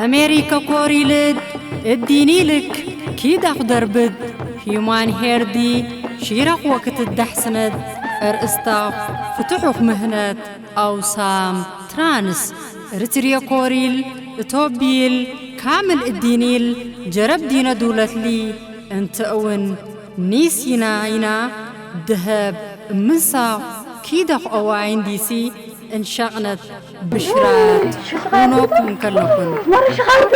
ኣሜሪከ ኮሪልድ እዲኒልክ ኪዳኽ ደርብድ ሂዩማን ሄርዲ ሺረኽ ወክትዳሕስነድ እርእስታኽ ፍትሑኽ ምህነት ኣውሳም ትራንስ ርትርየ ኮሪል እቶቢል ካምል እዲኒል ጀረብ ዲነ ዱለትሊ እንተእውን ኒሲና ኢና ድሀብ እምንሳኽ ኪደኽ ኦዋይን ዲሲ እንሸቕነት ብሽራት ሆኖኩም ከለኹን። መረ ሽኻልቲ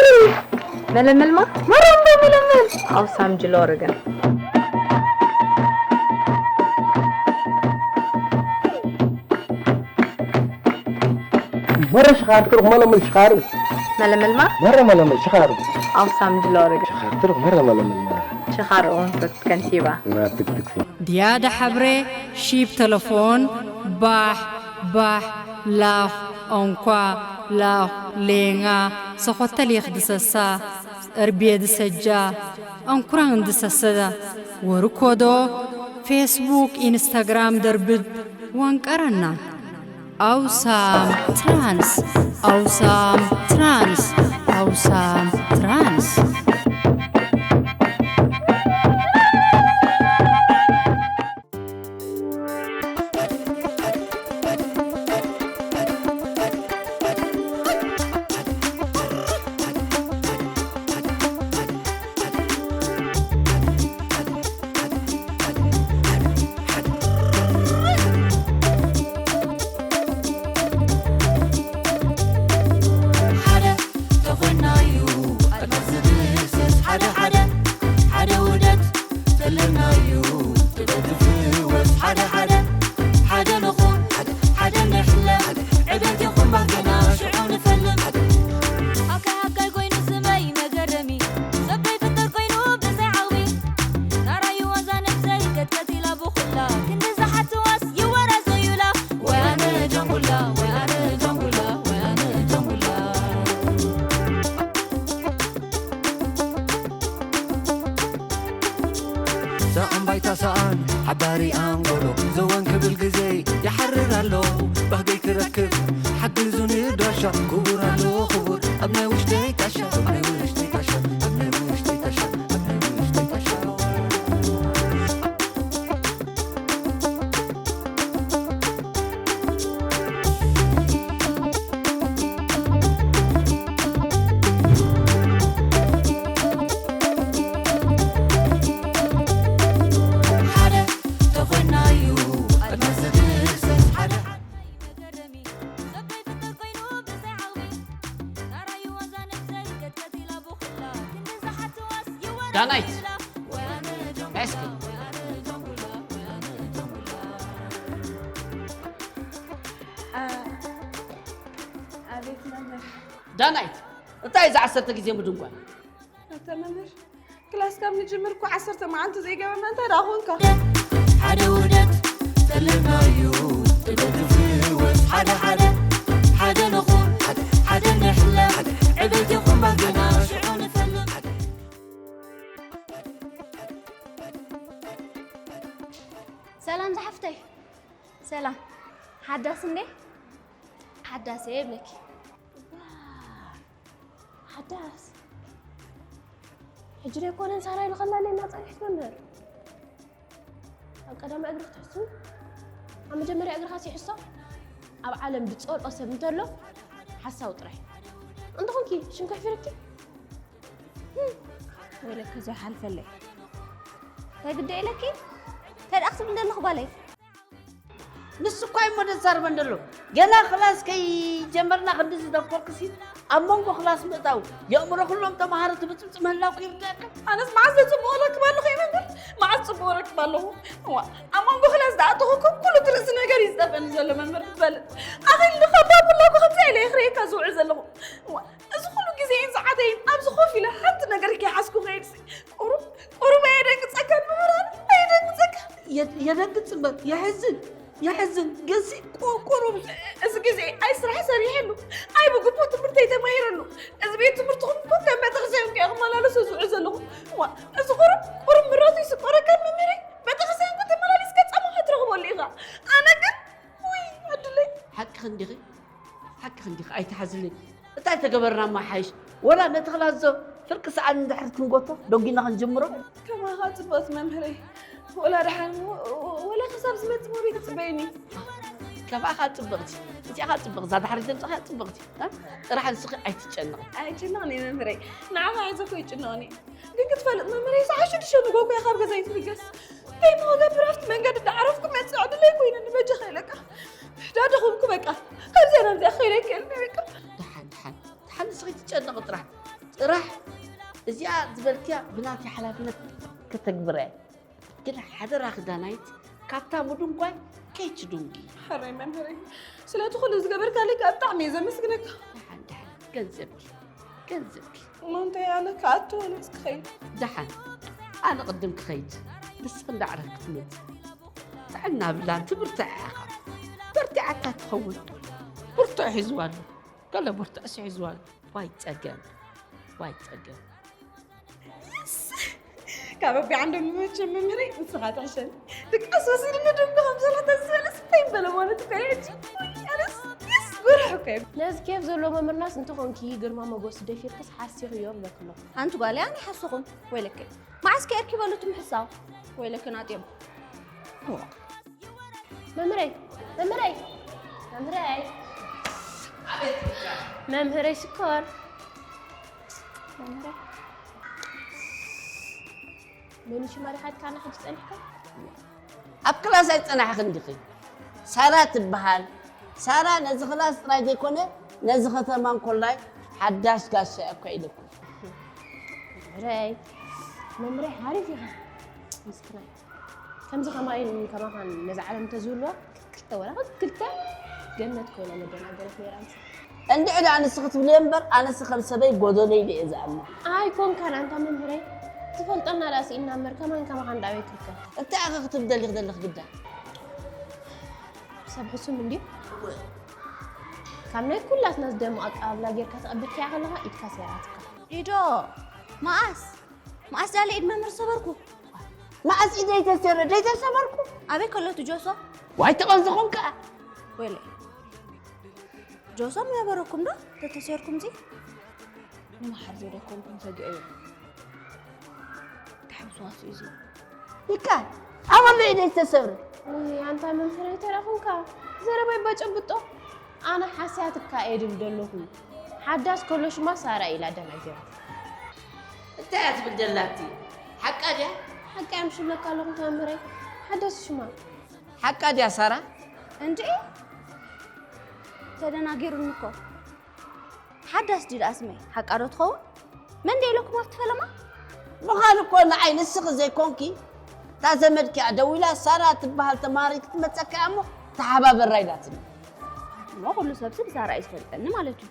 መለመልማ መረ እንዶ መለመል ኣውሳም ጅሎርገ መረ ሽኻር ትሩኽ መለመል ሽኻር መለመልማ መረ መለመል ሽኻር ኣውሳም ጅሎርገ ሽኻር ትሩኽ መረ መለመል መረ ሽኻር ኦንፈት ከንቲባ ናትክትክሲ ድያደ ሐብሬ ሺብ ተለፎን ባሕ ባሕ ላኽ ኦንኳ ላኽ ሌንጋ ሰኾተሊኽ ድሰሳ እርቤ ድሰጃ ኦንኩራን ድሰሰዳ ወርኮዶ ፌስቡክ ኢንስታግራም ደርብድ ወንቀረና ኣውሳም ትራንስ ኣውሳም ትራንስ ኣውሳም ትራንስ ሓደ ተኾይናዩ ኣድማስ ዝድስስ ሓደ ሓደ ሓደ ውደት ተለናዩ ጥበብ ዝፍወስ ሓደ ሓደ ሓደ ንኹን ሓደ ንሕለም ዕቤት ይኹን ባገና ሽዑ ንፈልም ኣካይ ኣካይ ኮይኑ ስመይ መገረሚ ሰበይ ፍጥር ኮይኑ ብዘይ ዓቕሚ ናራዩ ዋዛ ነብሰይ ከትከት ኢላ ብኹላ ክንዲ ዝሓትዋስ ይወራ ዘዩላ ወያነ ጃንጉላ ወያነ ጃንጉላ ወያነ ጃንጉላ ሰኣን ባይታ ሰኣን ሓባሪ ኣንጎሎ ዘወን ክብል ግዜ ይሓርር ኣሎ ባህገይ ክረክብ ሓግዙኒ ዳሻ ክቡር ኣሎ ክቡር ኣብ ናይ ውሽጠይ ጣሻ ኣብ ናይ ውሽጠይ ጣሻ ኣብ ናይ ውሽጠይ ጣሻ ኣብ ናይ ውሽጠይ ጣሻ ዳናይት እስኪ ዳናይት እንታይ እዚ ዓሰርተ ግዜ ምድንጓይ ኣታ መምህር ክላስ ካብ ንጅምር እኮ ዓሰርተ መዓልቲ ዘይገበርና እንታይ ደኣ ኮንካ ሓደ ውደት ተለናዩ ጥበብ ዝፍወስ ሓደ ሓደ ሓደ ንኹን ሓደ ንሕለ ዕቤት ይኹን ባገና ሽዑ ንፈልም ሰላም ዝሓፍተይ ሰላም ሓዳስ እንዴ ሓዳስ እየ ይብለኪ ሓዳስ ሕጂ ደይኮነን ሳራ ኢሉ ከላልየና ጸኒሕት መምህር ኣብ ቀዳማይ እግሪ ክትሕሱ ኣብ መጀመርያ እግርኻ ሲሕሶ ኣብ ዓለም ዝጸልኦ ሰብ እንተሎ ሓሳዊ ጥራሕ እንተኾንኪ ሽንካ ይሕፍረኪ ወለኪ ዘይሓልፈለይ እንታይ ግደ ኢለኪ እንታይ ደኣ ክትብል ዘለኹ ጓለይ ንሱ እኳ እሞ ደዛርበን ዘሎ ገና ክላስ ከይጀመርና ክንድዚ ደኮርክሲ ኣብ መንጎ ክላስ ምእታው የእምሮ ኩሎም ተምሃሮ ትብፅብፅ ምህላውኪ ይርዳእካ ኣነስ መዓዝ ዘፅብቑ ረክብ ኣለኹ እየ መምህር መዓዝ ፅቡቕ ረክብ ኣለኹ እዋ ኣብ መንጎ ክላስ ዝኣተኹ ኩሉ ትርእሲ ነገር እዩ ዝጠፍአኒ ዘሎ መምህር ክትፈልጥ ኣኺል ንኸባብ ምላኩ ከምዚ ኢለ ይኽርእየካ ዝውዕል ዘለኹ እዋ እዚ ኩሉ ግዜን ሰዓተይን ኣብዚ ኮፍ ኢለ ሓንቲ ነገር ከይሓዝኩ ከይድሲ ቁሩብ ቁሩብ ኣየደንግፀካን ምምህራን ኣየደንግፀካን የደንግፅ እምበር የሕዝን የሕዝን ግን ሲ ቁሩብ እዚ ግዜ ኣይ ስራሕ ሰሪሐሉ ኣይ ብግቡእ ትምህርተይ ተማሂረሉ እዚ ቤት ትምህርትኹም እኮ ከም ቤተክርስትያን እኮ ክመላለሶ ዝውዕል ዘለኹ ዋ እዚ ቁሩብ ቁሩብ ምረቱ ይስቆረካን መምህረይ ቤተክርስትያን እኮ ተመላሊስካ ፃማ ክትረኽበሉ ኢኻ ኣነ ግን ውይ ዕድለይ ሓቅኺ እንዲኺ ሓቅኺ እንዲኺ ኣይትሓዝለይ እንታይ ተገበርና እሞ ሓይሽ ወላ ነቲ ክላዞ ፍርቂ ሰዓት እንድሕር ክንጎቶ ዶጊና ክንጅምሮ። ከማኻ ጽብቕቲ መምህረይ፣ ወላ ደሓን ወላ ክሳብ ዝመጽእ ሞቤ ትጽበይኒ። ከማኻ ጽብቕቲ እዚኣኻ ጽብቕ እዛ ድሓር ዘምጻኻ ጽብቕቲ ጥራሕ ንስኺ ኣይትጨነቕ። ኣይጭነቕን እየ መምህረይ፣ ንዓኻ ሒዘ እኮ ይጭነቕን እየ። ግን ክትፈልጥ መምህረይ፣ ሰዓት ሽዱሽተ ንጎ እኮ እየ ካብ ገዛይ ትብገስ። እንታይ እሞ ክገብር ኣብቲ መንገዲ እንዳዓረፍኩ መፅእ ዕድለይ ኮይነ ንበጃ ከይለካ ዳደኸምኩ በቃ። ካብዚኣ ናብዚኣ ከይደ ኣይክእልን እየ በቃ። ደሓን ደሓን ደሓን ንስኺ ትጨነቒ ጥራሕ ጥራሕ እዚኣ ዝበልክያ ብናተይ ሓላፍነት ከተግብራ እየ። ግን ሓደራኺ ዳናይት ካብታ ምድንጓይ ከይትድንጉ። ሕራይ መምህረይ፣ ስለቲ ኩሉ ዝገበርካለይ ከዓ ብጣዕሚ እየ ዘመስግነካ። ደሓን ደሓን ገንዘብኪ ገንዘብኪ። እሞ እንታይ ኣነ ክኣቱ ወይስ ክኸይድ? ደሓን ኣነ ቅድም ክኸይድ ንስኺ እንዳዕረፍ ክትመፂ። ጥዕና ብላን ትብርትዕ ኢኻ። በርቲዓታ ትኸውን። ብርቱዕ ሒዝዋ ኣሎ። ገለ ብርቱዕሲ ሒዝዋ ኣሎ። ዋይ ፀገም ዋይ ፀገም። ካብ ኣቢ ዓንዶም መቸም መምህረይ ንስኻ ትሕሸኒ። ድቃስ ወሲድኒ ድንጉ ከም ሰላታ ዝበለስ እንታይ ይበለ ማለት እኮ እዩ ሕጂ። ኣነስ የስ ጉራሕ እኮ እዩ። ነዚ ኬፍ ዘለዎ መምህርናስ እንተኾንኪ ግርማ ሞገሱ ደፊርክስ ሓሲኽዮ እብለኪ ኣለኹ። ኣንቲ ጓለይ ኣነ ሓሰኹም ወይለኪ። መዓስ ከ ኣርኪበሉ እቲ ምሕሳው? ወይለኪ ናጤሞ። መምህረይ መምህረይ መምህረይ መምህረይ ሽኮር መምህረይ መን እዩ ሽማ ዲኻ ኢልካና ሕጂ ጸኒሕካ? ኣብ ክላስ ኣይጸናሕኽን ዲኺ? ሳራ ትበሃል። ሳራ ነዚ ክላስ ጥራይ ዘይኮነ ነዚ ከተማ እንኮላይ ሓዳሽ ጋሻ እያ እኳ ኢለኩም። መምህረይ መምህረይ ሓሪፍ ኢኻ ምስክናይ ከምዚ ከማይን ከማኻን ነዚ ዓለም እንተዝህልዋ ክልተ ወላ ክልተ ገነት ኮይና መደናገረት ነይራ ኣምሳ። እንድዒ ደኣ ንስኺ ትብልዮ እምበር ኣነሲ ከም ሰበይ ጎደሎ ኢለ እየ ዝኣምን። ኣይኮንካን ኣንታ መምህረይ ትፈልጠና ደኣ ስኢንና እምበር ከማን ከማኻን ደኣ ኣበይ ክርከብ። እንታይ ኢኺ ክትብሊ ደሊኺ ዘለኺ ግዳ? ሰብ ሕሱም እንድዩ። ካብ ናይ ኩላትና ዝደምቕ ኣቀባብላ ጌርካ ተቐቢልካያ ከለኻ ኢድካ ሰይራትካ። ኢዶ መኣስ መኣስ ደኣ ኢድ መምህር ዝሰበርኩ? መኣስ ኢደይ ተሰይረ ደይተሰበርኩ? ኣበይ ከሎ እቲ ጆሶ? ዋይ ተቐንዝኹም ከኣ። ወይለይ ጆሶ ምነበረኩም ዶ ተተሰይርኩም ዚ? ንመሓር ዘይደኮንኩም ሰጊኦ እየ። ተሓምስዋስ እዩ ዚ። ይካል ኣበሎ ኢደይ ዝተሰብረ። ውይ ኣንታ መምህረይ ተረኹምካ ዘረባይ ባጨብጦ ኣነ ሓስያትካ እየ ድብል ደለኹ። ሓዳስ ከሎ ሽማ ሳራ ኢላ ደናጊራ። እንታይ እያ ትብል ደላቲ? ሓቃ ድያ? ሓቃ እያ ምሽ ብለካ ኣለኹ ተመምህረይ ሓዳስ ሽማ። ሓቃ ድያ ሳራ? እንድዒ ተደናጊሩኒ እኮ። ሓዳስ ድዩ ደኣ ስመይ? ሓቃ ዶ ትኸውን? መን ድየ ኢለኩም ኣብቲ ፈለማ? ምዃን እኮ ንዓይ ንስኺ ዘይኮንኪ እታ ዘመድኪ እያ ደዊላ ሳራ ትበሃል ተምሃሪት ክትመፀካ እያ እሞ ተሓባበራ ኢላትኒ። እሞ ኩሉ ሰብሲ ብሳራ እዩ ዝፈልጠኒ ማለት እዩ።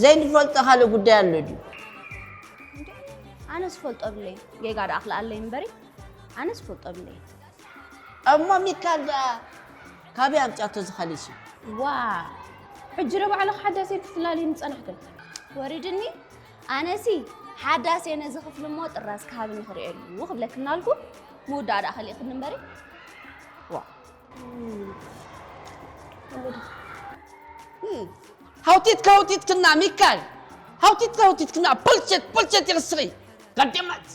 ዘይንፈልጦ ካልእ ጉዳይ ኣሎ ድዩ? ኣነ ዝፈልጦ ብለይ ጌጋ ደኣ ክልኣለይ እምበሪ ኣነ ዝፈልጦ ብለይ። እሞ ሚካል ደኣ ካበይ ኣምጺኣቶ እዚ ካልእ ሽም? ዋእ ሕጂ ዶ ባዕልኺ ሓዳስ ጌርኪ ክትላለይኒ ዝጸናሕክን? ወሪድኒ ኣነሲ ሓዳስ እየ ነዚ ክፍሊ እሞ ጥራዝ ክሃብኒ ክርእየሉ ክብለኪ እናልኩ ምውዳእ ደኣ ከሊእክኒ እምበሪ ዋእ። ሃውቲትካ ሃውቲትክና ሚካል ሃውቲትካ ሃውቲትክና ፖልቸት ፖልቸት ኢኺ ስኺ ጋደማት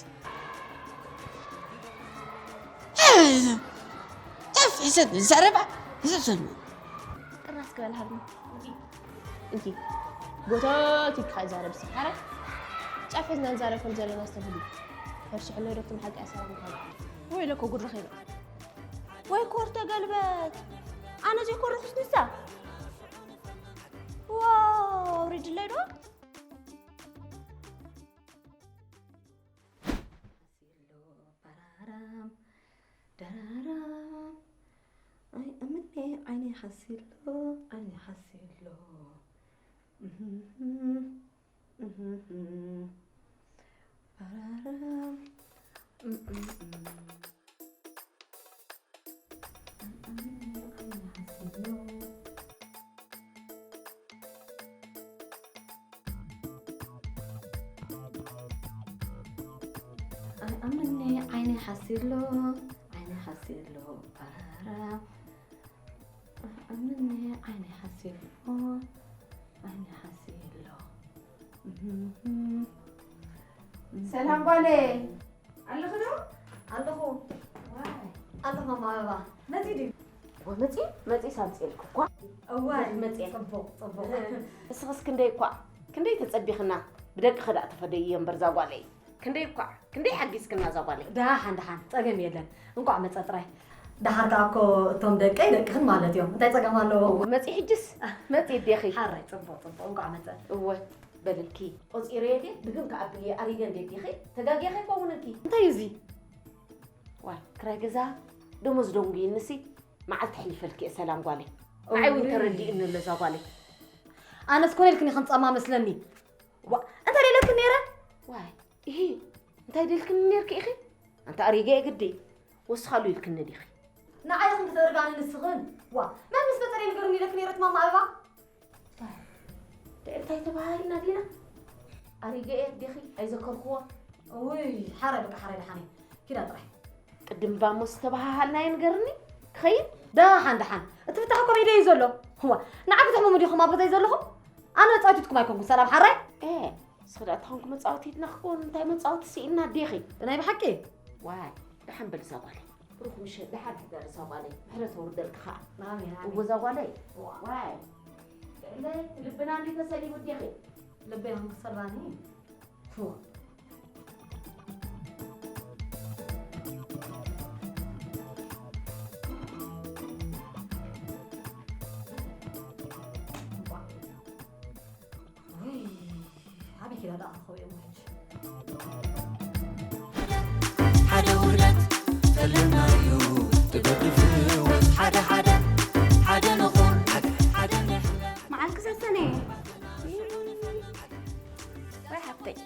ጠፊ ሰብ ዘረባ ዝሰሚ ጥራስ ክበል ሃብኒ እንኪ ጎተት ኢልካ ይዛረብ ሲ ሓረ ጫፍ ሒዝና ንዛረብ ከም ዘለና ዝተብሉ ፈርሽሕሎ ዶ ክትብል ሓቂ ኣሰላም ካብ ወይ ለኮ ጉድ ረኺበ ወይ ኮር ተገልበት ኣነ ዘይኮረኹስ ንሳ ዋ ኣውሪድለይ ዶ ሓሲሎ በራራም ደራራም ኣይ እምኔ ዓይነይ ሓሲሎ ዓይነይ ሓሲሎ እህህም እህህም በራራም እምእምእም ኣይኣምንኒ ዓይነይ ሓሲሎ ዓይነይ ሓሲሎ ፓራራ ኣይኣምንኒ ዓይነይ ሓሲሎ ኣነ ሓስየ ኣለኹ። ሰላም ጓለይ። ኣለኹ ዶ? ኣለኹ። ዋይ። ኣለኹ ማማ ኣበባ። መጺ ድዩ? ወ መጺ መጺ ሳምጽኤልኩ እኳ። እዋይ፣ መጺ። ጽቡቕ፣ ጽቡቕ። እስኽስ ክንደይ እኳ፣ ክንደይ ተጸቢኽና፣ ብደቅኺ ደኣ ተፈደይዮ እምበር እዛ ጓለይ። ክንደይ እኳ፣ ክንደይ ሓጊዝክና እዛ ጓለይ። ደሓን፣ ደሓን፣ ጸገም የለን። እንቋዕ መጸ ጥራይ። ደሓር ከኣ እኮ እቶም ደቀይ ደቅኽን ማለት እዮም። እንታይ ጸገም ኣለዎ? መጺ ሕጅስ፣ መጺ ኣዴኺ። ሓራይ፣ ጽቡቕ፣ ጽቡቕ፣ እንቋዕ መጸ። እወ፣ በልልኪ። ቆጺረየ ድየ? ድግም ከኣ ኣብልየ ኣሪገ እንዴ ዲኺ? ተጋግየ ከይከውን እንኪ። እንታይ እዩ እዚ? ዋይ፣ ክራይ ገዛ፣ ደሞዝ ደንጉይንሲ፣ መዓልቲ ኣሕሊፈልኪ እየ ሰላም ጓለይ። ንዓይ እውን እውይ። ተረዲእኒ ኣሎ እዛ ጓለይ። ኣነስ ኮነ ኢልክኒ ከም ጻማ መስለኒ። ዋ፣ እንታይ ደለክን ነይረ? ዋይ፣ እሂ፣ እንታይ ደልክኒ ነይርኪ ኢኺ? ኣንታ ኣሪገ እየ ግዲ፣ ወስኻሉ ኢልክኒ ዲኺ? ንዓይ ኢኽን ከተርጋኒ ንስኽን? ዋ፣ መን ምስ መጸ ንገሩኒ ኢለክን ነይረ ማማ ኣበባ? እንታይ ተባሃሂልና ዲና? ኣሪገ እየ ዲኺ? ኣይዘከርክዎ። ውይ፣ ሓራይ በቃ ሓራይ ደሓነይ። ኪዳ ጥራይ። ቅድም ባሞ ዝተባሃሃልናዮ ንገርኒ፣ ክኸይድ? ደሓን፣ ደሓን። እቲ ፍታሕ እኮ ኣብ ኢደይ እዩ ዘሎ። እዋ፣ ንዓ ክትሕምሙ ዲኹም ኣብ ገዛይ ዘለኹም? ኣነ መጻወቲትኩም ኣይኮንኩን፣ ሰላም ሓራይ? ኤ፣ ንስኺ ደኣ ተኾንኩ መጻወቲትና ክኸውን፣ እንታይ መጻወቲ ስኢንና ኣዴኺ? ብናይ ብሓቂ? ዋይ፣ ደሓን በል እዛ ጓለይ። ብሩኽ ምሸት፣ ደሓን ሕደር እዛ ጓለይ። ምሕረት የውርደልኪ ኸኣ። ኣሜን፣ ኣሜን። እወ እዛ ጓለይ። እዋ። ዋይ። ልዕለይ፣ ልብና እንዲ ተሰሊቡ ኣዴኺ። ልበይ ኹን ክሰልባኒ? ፉ። ውይ፣ ኣበይ ኪዳ ደኣ ክረኽቦ እዮም ሕጂ? ሓደ ውህደት ተለናዩ፣ ትገድፍዎ ሓደ ሓደ፣ ሓደ ንኹን፣ ሓደ ሓደ ንሕለ። መዓልኪ ሰሰነ። ወይ ሓፍተይ።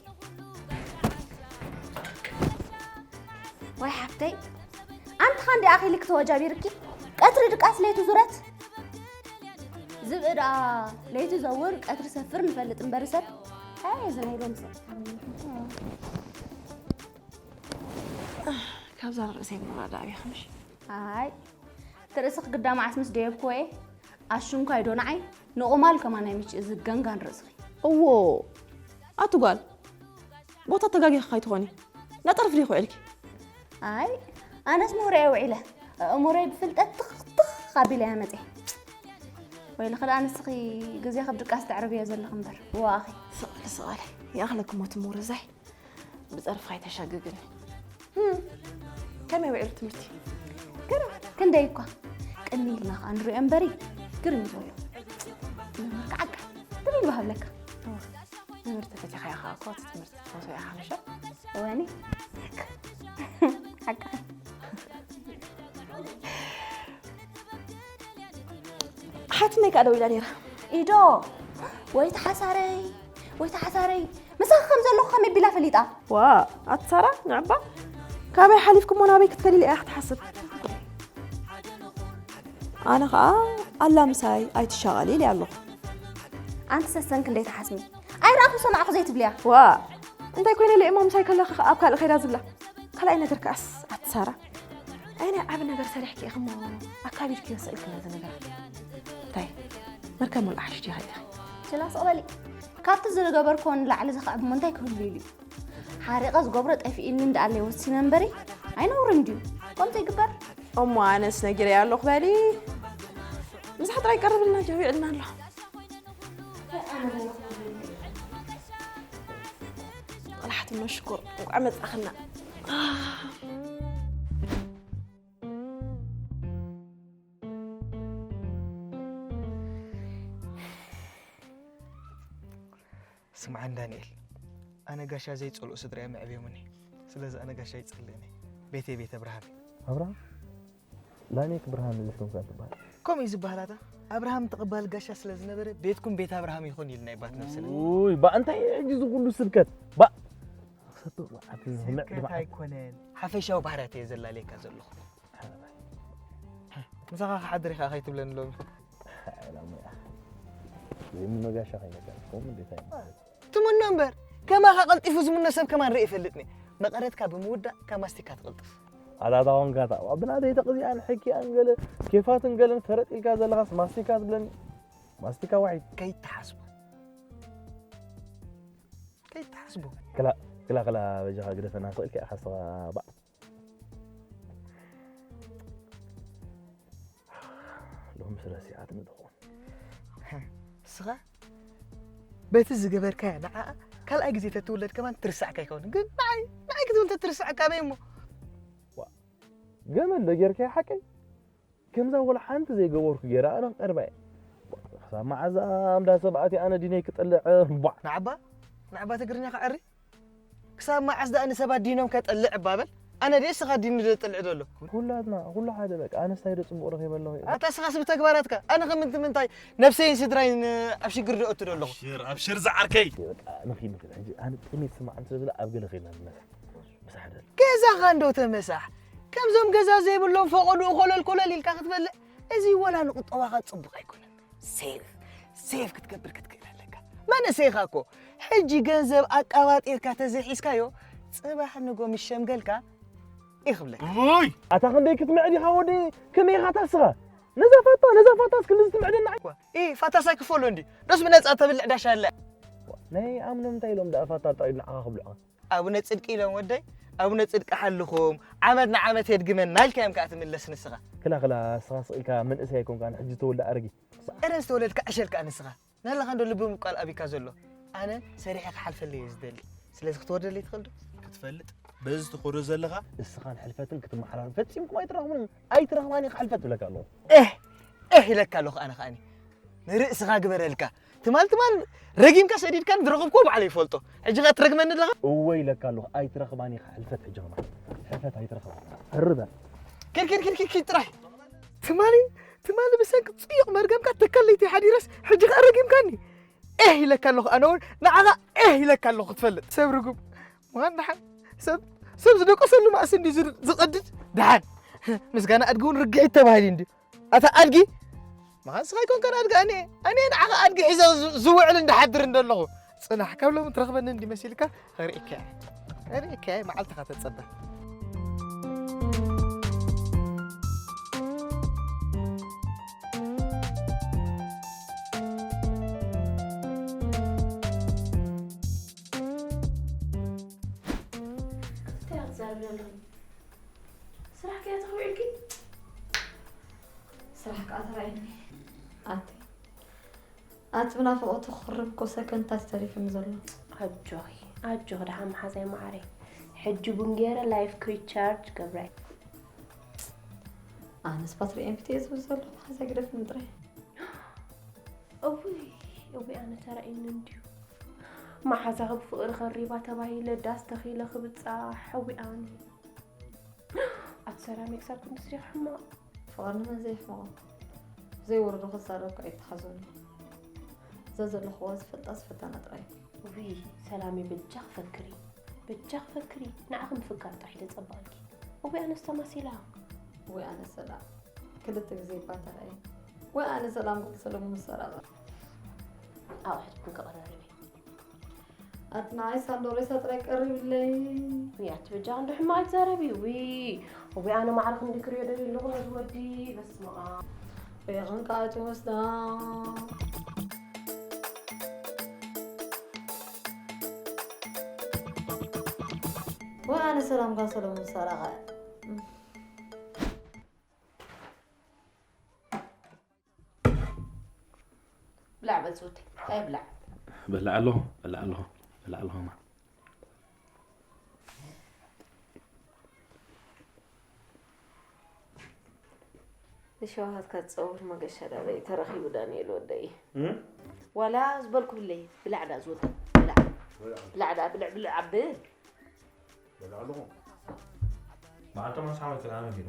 ወይ ሓፍተይ። ኣንቲ ኻንዲ ኣኺልክ ተወጃቢርኪ። ቀትሪ ድቃስ ለይቱ ዙረት። ዝብኢ ደኣ ለይቱ ዘውር ቀትሪ ሰፍር ንፈልጥ እምበር ሰብ። ኣይ፣ እዚ ናይ ሎሚ ሰብ። ካብዛ ርእሰይ ምውራድ ኣብያ፣ ምሽ? ኣይ፣ እቲ ርእስኽ ግዳ መዓስ ምስ ደየብክዎ እየ። ኣሽንኳይ ዶ ንዓይ ንቑማል ከማን ኣይምችእ እዚ ገንጋን ርእስኺ። እዎ፣ ኣቲ ጓል፣ ቦታ ተጋጊኺ ከይትኾኒ። ነጠርፍ ዲኺ ውዒልኪ? ኣይ፣ ኣነስ ምሁረ እየ ውዒለ። ኣእምሮይ ብፍልጠት ትኽ ትኽ ኣቢለ እየ መፅየ። ወይልኺ ደኣ ንስኺ ግዜኺ ብድቃስ ተዕርብዮ ዘለኺ እምበር። እዋኣኺ። ስቕ በሊ፣ ስቕ በሊ። ይኣኽለኪ እሞ እቲ ምሁረ ዛይ። ብጸርፍኻ ኣይተሻግግኒ። ህም፣ ከመይ ውዒሉ ትምህርቲ? ግርም፣ ክንደይ እኳ። ቅኒ ኢልና ኸኣ ንሪኦ እምበሪ፣ ግርም እዩ ዘሎ። መምህር ከዓካ፣ ትብል ይበሃብለካ። እወ፣ መምህር ተፈቲኻያ ኸኣ እኮ እቲ ትምህርቲ ትፈትዎ ኢኻ፣ ምሸ? እወኒ። ሓቃ። ሓትነይ ከኣ ደዊላ ነይራ። ኢዶ፣ ወይ ተሓሳረይ፣ ወይ ተሓሳረይ። ምሳኺ ከም ዘለኹ ከመይ ቢላ ፈሊጣ? ዋ፣ ኣቲ ሳራ፣ ንዕባ፣ ካበይ ሓሊፍኪ እሞ ናበይ ክትከዲ ኢላ እያ ክትሓስብ። ኣነ ኸኣ፣ ኣላ ምሳይ ኣይትሻቐሊ ኢለ ኣለኹ። ኣንቲ ሰሰን ክንደይ ትሓስሚ? ኣይረኣኹ ሰማዕኹ ዘይትብልያ። ዋ፣ እንታይ ኮይነ ኢለ እሞ ምሳይ ከለኺ ኣብ ካልእ ከይዳ ዝብላ? ካልኣይ ነገር ከኣስ፣ ኣቲ ሳራ፣ ኣይ ናይ ዓቢ ነገር ሰሪሕኪ ኢኺ እሞ ኣካቢድክዮ ስኢልኪ ነዚ ነገር። እንታይ? መርከብ ሙሉእ ሓሽቲ ኢኻ ኢኺ። ችላ ስቕ በሊ። ካብቲ ዝገበርክዎ ንላዕሊ ዘኽዕብ እሞ እንታይ ክህሉ ኢሉ እዩ? ሓሪቐ ዝገብሮ ጠፊእኒ እንዳኣለይ ወሲነ እምበሪ፣ ኣይነውርን ድዩ? ከምኡ ዘይግበር? እሞ ኣነስ ነጊረያ ኣለኹ በሊ። ምሳሕ ጥራይ ቀርብልና ጃዊዕልና ኣሎ። ቆላሕትና ሽኮር፣ እንቋዕ መጻኽና። ስምዓኒ ዳንኤል፣ ኣነ ጋሻ ዘይጸልኡ ስድራይ መዕብዮምኒ። ስለዚ ኣነ ጋሻ ኣይጸልእን እየ። ቤተይ ቤት ኣብርሃም እዩ። ኣብርሃም? ላሜክ ብርሃን ልጅ ኮንካ ትበሃል። ከምኡ እዩ ዝበሃል ኣታ። ኣብርሃም ተቐባሊ ጋሻ ስለ ዝነበረ፣ ቤትኩም ቤት ኣብርሃም ይኹን ኢልና ይባት ነብስና። ውይ፣ ባ እንታይ ሕጂ እዚ ኩሉ ስብከት? ባ ክሰቱ፣ ባ፣ ኣቲ ዝስምዕ ስብከት ድማ ኣይኮነን። ሓፈሻዊ ባህርያት እየ ዘላለየካ ዘለኹ። ምሳኻ ክሓድር ኢኻ ከይትብለኒ ሎሚ። ኣይላሙ እያ። ዘይምኖ ጋሻ ከይነካ፣ ከምኡ እንዴት ኣይነት? ትምኖ እምበር፣ ከማኻ ቀልጢፉ ዝምኖ ሰብ ከማን ርኢ ይፈልጥኒ። መቐረትካ ብምውዳእ ካብ ማስቲካ ትቕልጥፍ። ኣታ፣ ኣታ ኾንካ፣ ኣታ፣ ዋ፣ ብናተይ ተቕዚኣን ሕኪኣን ገለ ኬፋትን ገለን ፈረጥ ኢልካ ዘለኻስ ማስቲካ ትብለኒ? ማስቲካ ዋሒድ። ከይትሓስቦ። ክላ ክላ ክላ በጃኻ ግደፈና ስቕ ኢልካ ኢኻ ስኻ ባዕ። ሎምስ ረሲዓትኒ ትኸውን። እስኻ በቲ ዝገበርካያ ንዓኣ ካልኣይ ግዜ ተትውለድ ከማን ትርሳዕካ ኣይከውንን። ግን ንዓይ ንዓይ ክትብል ተትርሳዕካ በይ እሞ። ገመል ዶ ጌርካያ ሓቀይ? ከምዛ ወላ ሓንቲ ዘይገበርኩ ገይራ ኣነ ክቀርባ እየ። ክሳብ መዓዝ ኣምዳ ሰብ ኣትየ ኣነ ዲነይ ክጥልዕ? ቧዕ። ንዓባ ንዓባ ትግርኛ ክዕሪ ክሳብ መዓስ ደኣ ንሰባት ዲኖም ከጥልዕ እባ በል። ኣነ ድየ እስኻ ዲኒ ዘጥልዕ ዘሎ? ኩላትና ኩሉ ሓደ በቃ ኣነስ ታይ ዶ ጽቡቕ ረኺበ ኣለኹ። ኣታ እስኻስ ብተግባራትካ ኣነ ከም ምንቲ ምንታይ ነብሰይን ስድራይን ኣብ ሽግር ዶ እቱ ዶ ኣለኹ? ሽር ኣብ ሽር ዝዓርከይ። በቃ ንኺድ ንኺድ ሕጂ ኣነ ጥሜት ስማዕን ስለ ዝብላ ኣብ ገለ ኸይድና ንነሳ። ምሳሕ ደል። ገዛኻ እንዶ ተመሳሕ ከምዞም ገዛ ዘይብሎም ፈቐድኡ ኮለል ኮለል ኢልካ ክትበልዕ እዚ ወላ ንቁጠባኻ ጽቡቕ ኣይኮነን። ሴቭ ሴቭ ክትገብር ክትክእል ኣለካ። መንእሰይኻ እኮ ሕጂ ገንዘብ ኣቃባጢርካ ተዘይሒዝካዮ ጽባሕ ንጎ ምስ ሸምገልካ ይኽብለካ። ውይ ኣታ ክንደይ ክትምዕድ ኢኻ ወዲ ከመይ ኢኻ ታስኻ ነዛ ፋታ ነዛ ፋታስ ክንድዚ ትምዕደና ዋ ኢ ፋታስ ኣይክፈሎ እንዲ ዶስ ብነጻ ተብልዕ ዳሻ ኣለ ናይ ኣምኖም እንታይ ኢሎም ደኣ ፋታ ጥራይ ንዓኻ ክብልዑኻ ኣቡነ ጽድቂ ኢሎም ወደይ ኣቡነ ጽድቂ ሓልኹም ዓመት ንዓመት የድግመና ኢልካዮም ከኣ ትምለስ ንስኻ። ክላ ክላ እስኻ ስቕ ኢልካ መንእሰይ ኣይኮንካን ሕጂ ተወልደ ኣረጊት። እረ ዝተወለድካ ዕሸል ከኣ ንስኻ ናለኻ እንዶ ልቢ ምቋል ኣቢካ ዘሎ ኣነ ሰሪሐ ክሓልፈለይ እየ ዝደሊ ስለዚ ክትወርደለይ ትኽእል ዶ ክትፈልጥ በዚ ትኸዶ ዘለኻ እስኻን ሕልፈትን ክትመሓላሉ ፈጺምኩም ኣይትራኽቡን ኣይትራኽባን ኢኻ ሕልፈት ትብለካ ኣለኹ ኤህ ኤህ ኢለካ ኣለኹ ኣነ ከኣኒ ንርእስኻ ግበረልካ ትማል ትማል ረጊምካ ሰዲድካን ዝረኸብኩዎ ባዕለይ ይፈልጦ ሕጂ ኸ ትረግመኒ ኣለኻ እወ ኢለካ ኣለኹ ኣይትረኽባን ኢኻ ሕልፈት ሕጂ ኸማን ሕልፈት ኣይትረኽባን ሕርበ ኪድ ኪድ ኪድ ኪድ ጥራይ ትማሊ ትማሊ ብሰንኪ ጽዩቕ መርገምካ ተካለይቲ ሓዲረስ ሕጂ ከኣ ረጊምካኒ ኤህ ኢለካ ኣለኹ ኣነ እውን ንዓኻ ኤህ ኢለካ ኣለኹ ክትፈልጥ ሰብ ርጉም ምዃን ደሓን ሰብ ሰብ ዝደቀሰሉ ማእሲ እንዲ ዝቐድድ ደሓን ምስጋና ኣድጊ እውን ርግዒት ተባሂሉ እንዲ ኣታ ኣድጊ መኻን ስኻ ኣይኮንካን ኣድጊ ኣነ ኣነ ንዓኻ ኣድጊ ሒዘ ዝውዕል እንዳሓድር እንደለኹ ጽናሕ ካብ ሎሚ ትረኽበኒ እንዲ መሲልካ ርእካ ርእካ መዓልትኻ ተጸበ እንታይ ክትዛረቢ ኣለኺ? ስራሕ ከያ ተኽብዕልኪ? ስራሕ ከዓ ተራእየኒ። ኣንቲ ኣንቲ ብናፍቖቱ ክኽርብ እኮ ሰከንድታት እዩ ተሪፉኒ ዘሎ። ኣጆኺ ኣጆኺ ደሓን መሓዛይ መዓረይ። ሕጂ ቡን ገይረ ላይፍ ክሪቻርጅ ገብረ። ኣነስ ባትሪ ኤምፒቲ እየ ዝብል ዘለኹ መሓዛይ ግደፍኒ ጥራይ። እውይ እውይ ኣነ ተራእዩኒ እንድዩ። መሓዛኺ ብፍቕሪ ኸሪባ ተባሂለ ዳስ ተኺለ ክብጻሕ እውይ ኣነ። ኣቲ ሰላም ኤክሳር ክንድስሪ ሕማቕ። ፍቕሪ ንመን ዘየሕምቖ? ዘይወረዶ ክዛረብ ከኣ ኣይተሓዞኒ። እዛ ዘለኽዋ ዝፈልጣ ዝፈታና ጥራይ። ውይ ሰላመይ በጃኺ ፈክሪ በጃኺ ፈክሪ ንዓኺ ምፍካር ጥራሕ እዩ ዘጸብቐልኪ። እወ ኣነስ ተማሲላ። ወይ ኣነ ሰላም ክልተ ግዜ እባ ተራእየ። ወይ ኣነ ሰላም ክልተ ሰለሙን ምስ ሰረቐ። ኣቑሑትኩም ክቕረርብ እየ። ኣቲ ንዓይ ሳንዶ ሬሳ ጥራይ ቀርብለይ። ውይ ኣቲ በጃኺ እንዶ ሕማቕ ኣይትዛረቢ ውይ። እወ ኣነ ማዕረ ክንዲ ክሪኦ ደልየ ኣለኹ ነዚ ወዲ በስመኣብ። ሪኢኽን ከኣ ትወስዳ። ወይ ኣነ ሰላም ጋር ሰለሙን ሰረቐ። ብላዕ በል ዝወደይ እንታይ ብላዕ። በልዕ ኣለኹ በልዕ ኣለኹ በልዕ ኣለኹ ማ። ንሸውሃትካ ዝጸውር መገሻ ዳበይ ተረኺቡ ዳንኤል ወደይ። ዋላ ዝበልኩ ብለይ ብላዕ ዳ ዝወደይ ብላዕ። ብላዕ ዳ ብልዕ ብልዕ ኣብል። በልዕ ኣለኹ። መዓልቶም ኣስሓበይ ክልኣነ ቢሎ።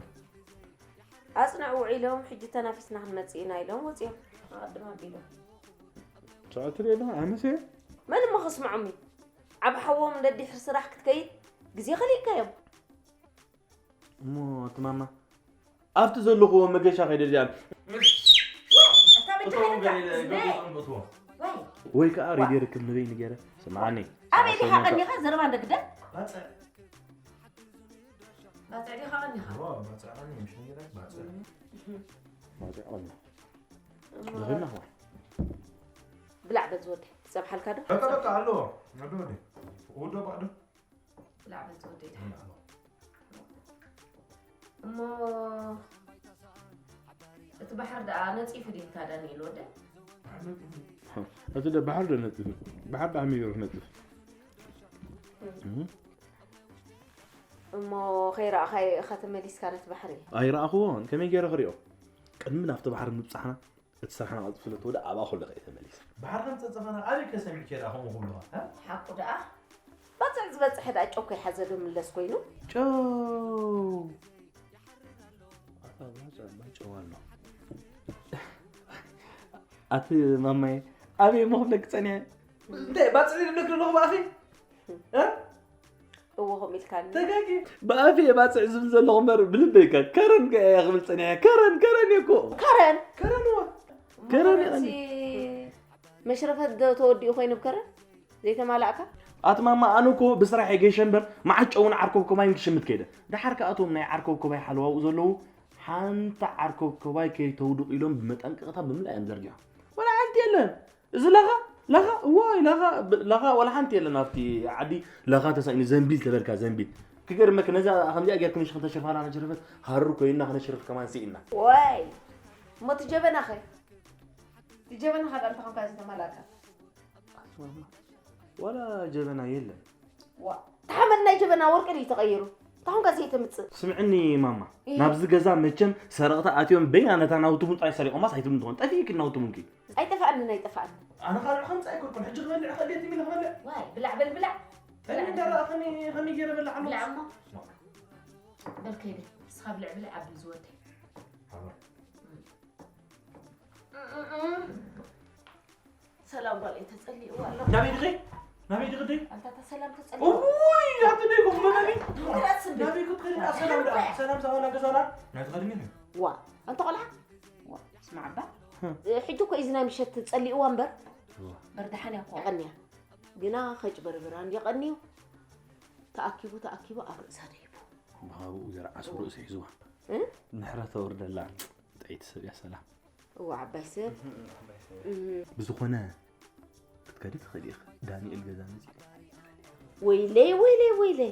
ኣጽንዕ ውዒሎም ሕጂ ተናፊስና ክንመጽእ ኢና ኢሎም ወጺኦም ኣቐድም ኣቢሎም። ትሪኦ ኣለኻ ኣነስ እየ። መን እሞ ከስምዖም እዩ? ዓቢ ሓዎም ደድሕሪ ስራሕ ክትከይድ ግዜ ከሊእካዮም። እሞ እቲ ማማ ኣብቲ ዘለኽዎ መገሻ ከይደ እዚኣ ወይ ከዓ ሬድዮ ርክብ ንበይ ንገረ ስምዓኒ ኣበይ ዲኻ ቀኒኻ ዘረባ እንደግደ ባጽዕ ዲኻ ቀኒኻ ብላዕ በዚ ወዲ ትጸብሓልካ ዶ በቃ በቃ ኣለዎ ወዲ ወዲ ወዶ ባዕዶ? ብላዕ በል ዝወደይ። እሞ እቲ ባሕሪ ደኣ ነጺፉ ድዩ እታ ዳንኤል ወደ? እቲ ደ ባሕሪ ዶ ነጺፉ? ባሕሪ ደኣ ከመይ ገይሩ ክነጽፍ? እም። እሞ ከይረኣኻዮ ኢኻ ተመሊስካ ነቲ ባሕሪ? ኣይረኣኽዎን። ከመይ ገይረ ክሪኦ? ቅድሚ ናብቲ ባሕሪ ምብጻሕና እቲ ስራሕና ቀልጢፉ ስለ እተወድኣ ኣብኣ ከለኹ እየ ተመሊሰ። ባሕሪ ከም ጸጸፈና ኣበይ ከ ሰሚዕኪ ደኣ ከምኡ ክብሉኻ? እ? ሓቁ ደኣ? ባጽዕ ዝበጽሐ ደኣ ጨው ከይሓዘ ዶ ምለስ ኮይኑ? ጨው! ኣታ ባጽዕ እባ ጨው ኣሎ። ኣቲ ማማየ፣ ኣበይ እሞ ክብለኪ ጸኒሐ? እንታይ ባጽዕ ኢለ ክብለኪ ዘለኹ ብኣፈይ? እ? እዎ ከምኡ ኢልካኒ። ተጋጊ። ብኣፈይ እየ ባጽዕ ዝብል ዘለኹ እምበር ብልበይ ከ ከረን ከ እየ ክብል ጸኒሐ። ከረን፣ ከረን እየ እኮ። ከረን? ከረን እዋ። ከረን እየ። መሽረፈት ዶ ተወዲኡ ኮይኑ ብከረን? ዘይተማላእካ? ኣቲ ማማ ኣነ እኮ ብስራሕ እየ ገይሸ እምበር መዓት ጨውን ዓርኮብኮባይን ክሽምት ከይደ። ደሓር ከኣ እቶም ናይ ዓርኮብኮባይ ሓለዋኡ ዘለዉ ሓንቲ ዓርኮብኮባይ ከይተውድቕ ኢሎም ብመጠንቀቕታ ብምልኣ እዮም ዘርጊሖም። ወላ ሓንቲ የለን። እዚ ላኻ ላኻ እዋይ ላኻ ብ- ላኻ ወላ ሓንቲ የለን ኣብቲ ዓዲ ላኻ ተሳኢኑ ዘንቢል ተበልካ ዘንቢል ክገርመክ ነዛ ከምዚኣ ጌርክ ምሽ ክልተ ሽርፋና ከሸረፈት ሃሩ ኮይና ክነሽርፍ ከማን ስኢና ወይ እሞ እቲ ጀበና ኸ እቲ ጀበና ኸ ዳንታ ኾንካ ዝተመላእካ ወላ ጀበና የለን ዋ ተሓመድ ናይ ጀበና ወርቂ ድዩ ተቐይሩ እንታይ ኾንካ ዘይተምፅእ ስምዕኒ ማማ ናብዚ ገዛ መቸም ሰረቕቲ ኣትዮም በይና ነታ ናውቲ ቡን ጥራይ ሰሪቖማስ ኣይትብሉ ትኾን ጠፊእኪ ናውቲ ቡንኪ ኣይጠፋኣንን ኣይጠፋኣንን ኣነ ካልዕ ከምፂ ኣይኮንኩን ሕጂ ክበልዕ ከድየት ሚለ ክበልዕ ዋይ ብላዕ በል ብላዕ ተን እንዳረኣኸኒ ከመይ ገይረ በልዕ ኣሎ ብላዕ እሞ በል ከይደ ንስኻ ብልዕ ብልዕ ኣብል ዝወደይ ሰላም ጓል እየ ተጸሊእዋ ኣሎ ናበይ ድኺ ናበይ ድኺ ደይ ኣንታ እታ ሰላም ተጸሊእዋ ውይ ኣቲ ደይ ኮፍ መበሊ ግራት ስንቢ ናበይ ክትኸዲ ደኣ ሰላም ደኣ ሰላም ሳዋና ገዛና ናይ ትኸድኒ ዋ ኣንታ ቆልዓ ዋ ስማዕ ኣባ ሕጂ እኮ እዩ ዝናይ ምሸት ጸሊእዋ እምበር በርድሓን እያ እኮ የቐንያ ግና ከጭበርብራን የቐንዩ ተኣኪቡ ተኣኪቡ ኣብ ርእሳ ደይቡ ብኻብኡ ገይራ ዓስቡ ርእሲ ሒዝዋ እ? ምሕረት ኣውርደላ ጥዕይቲ ሰብ እያ ሰላም እዋ ዓባይ ሰብ ብዝኾነ ክትከዲ ትኽእሊ ኢኺ ዳንኤል ገዛ መፂኡ ወይለይ ወይለይ ወይለይ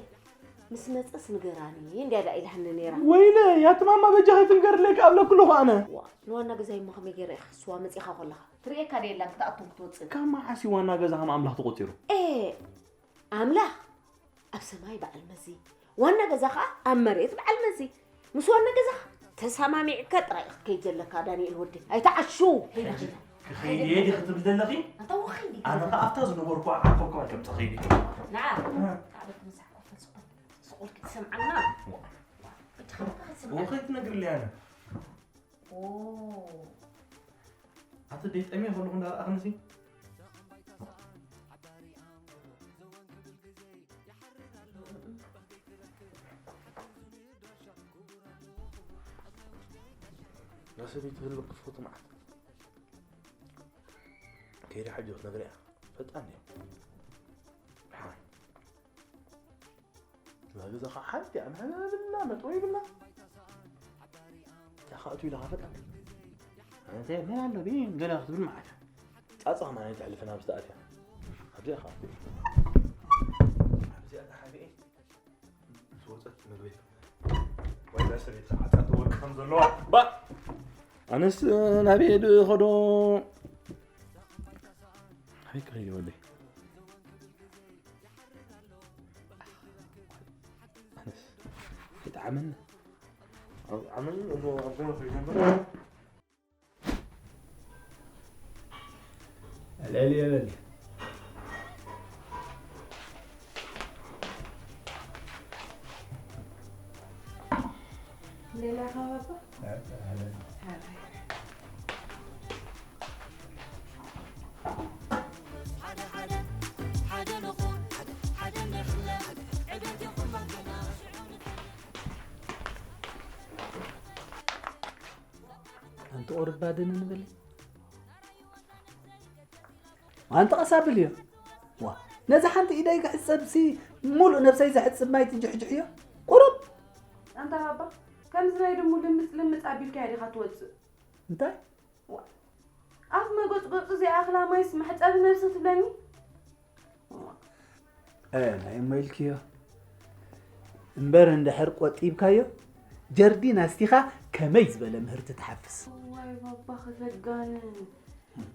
ምስ መፀስ ንገራኒ እንድያ ዳ ኢልሃኒ ነይራ ወይለ ያትማማ በጃኺ ትንገርለይ ክኣብለኩ ኣለኹ ኣነ ዋ ንዋና ገዛይ እሞ ከመይ ገይረ ኢኻ ስዋ መፂኻ ከለኻ ትርእየካ ዶ የላን ክትኣቱን ክትወፅን ካብ መዓስ እዩ ዋና ገዛ ከም ኣምላኽ ተቖፂሩ ኤ ኣምላኽ ኣብ ሰማይ በዓል መዚ፣ ዋና ገዛ ኸዓ ኣብ መሬት በዓል መዚ። ምስ ዋና ገዛኻ ተሰማሚዕካ ጥራይ ክትከይድ ዘለካ ዳንኤል ወደይ። ኣይትዓሹ! ከይዳ ከይዳ። ክኸይድ እየ ዲኺ ትብሊ ዘለኺ? ኣንታ እወ ኸይድ እየ። ኣነ ኸዓ ኣብታ ዝነበርኩዋ ዓኮብኮባ ከምጽእ ኸይድ እየ። ንዓ፣ እ። ካዕበት ምሳሕ ኮፈል ስቑል። ስቑል ክትሰምዓና። ዋ። ብቻ ኸዓ ክትሰምዓና። እወ ኸይድ ትነግርለይ ኣነ። ኦ። ኣቲ ደይ ጠምየ ከለኹ እንዳረኣኽንሲ ናሰበይቲ ህልኽ ክትፈቱ መዓት ከይዳ ሕጂ ክትነግር እያ ፈጣን እያ ሓን ናገዛኻ ሓንቲ ኣምሕና ብልና መጥሮ ይብልና ያኻእቱ ኢለኻ ፈጣን ኣንተ መን ኣሎ ቢን ገለ ክትብል መዓት ጻጻ ከማን ኣይተሕልፍን ኣብ ዝተኣትያ ኣብዚኣ ከኣ ኣብዚኣ ተሓቢኤ ዝወፀት መግቢ ወይላ ሰበይቲ ዓፃ ትወርቅ ከም ዘለዋ ባ ኣነስ ናበይ ዶ ኸዶ ናበይ ክኸይድ ወደይ ኣነስ ይጥዓመኒ ኣብዓመኒ እሞ ኣብ ገና ከይጀምር ልዕሊ የበል ሌላ ከባባ ኣንቲ ኦርባድን ንበል ኣንቲ ቀሳብል እዮ ዋ ነዚ ሓንቲ ኢደይ ክሕፀብሲ ሙሉእ ነብሰይ ዘሕፅብ ማይ ትጅሕጅሕ እዮ ቁሩብ ኣንታ ባባ ከምዚ ናይ ድሙ ልምፅ ልምፅ ኣቢልካ ዲኻ ትወፅእ እንታይ ኣፍ መጎፅጎፂ ዘይኣኽላ ማይስ መሕፀቢ ነብሲ ትብለኒ እ፣ ናይ እሞ ኢልክዮ። እምበር እንድሕር ቆጢብካዮ፣ ጀርዲን ኣስቲኻ ከመይ ዝበለ ምህርቲ ትሓፍስ። ዋይ ባባ ከተጋንን።